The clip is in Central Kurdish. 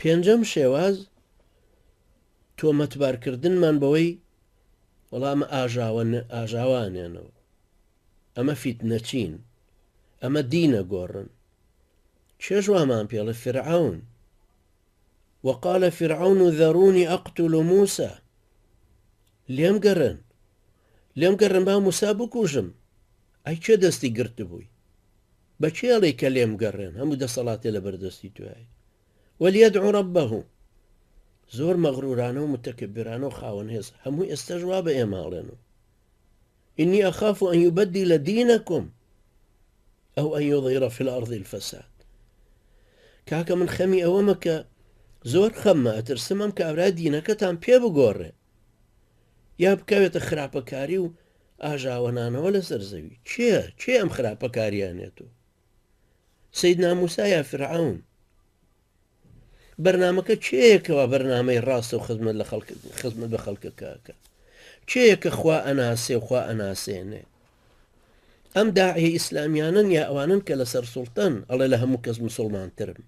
پێنجەم شێواز تۆمەتبارکردنمان بەوەی وەڵا ئەمە ئاژاوە ئاژاوانێنەوە ئەمە فیتنەچین ئەمە دینە گۆڕن چێژ وامان پێڵێ فرعون وقال فرعون ذروني أقتل موسى لێم گەڕێن لێم گەڕێن با موسا بکوژم ئەی کێ دەستی گرتبووی بە کێ ئەڵێی کە لێم گەڕێن هەموو دەسەڵاتێ لە بەردەستی توایە وليدع ربه زۆر مەغرورانە و متەکبرانە و خاوەن هێز هەموو ئێستەش وا بە ئێمە ئەڵێن و إني أخاف أن يبدل دينكم أو أن يظهر في الأرض الفساد کاکە من خەمی ئەوەمە کە زۆر خەممە ئەترسم ئەم کابرا دینەکەتان پێ بگۆڕێ یا بکەوێتە خراپەکاری و ئاژاوەنانەوە لەسەر زەوی کێ کێ ئەم خراپەکاریانێت و سەیدنا موسا یا فرعون بەرنامەکە کێیەکەوە بەرنامەی ڕاستە و خزمەت لە خەڵک خزمەت بە خەڵکەکەکە کێیە کە خوا ئەناسێ و خوا ئەناسێنێ ئەم داعیە ئیسلامیانن یا ئەوانن کە لەسەر سوڵتەن ئەڵێ لە هەموو کەس مسلمانترم.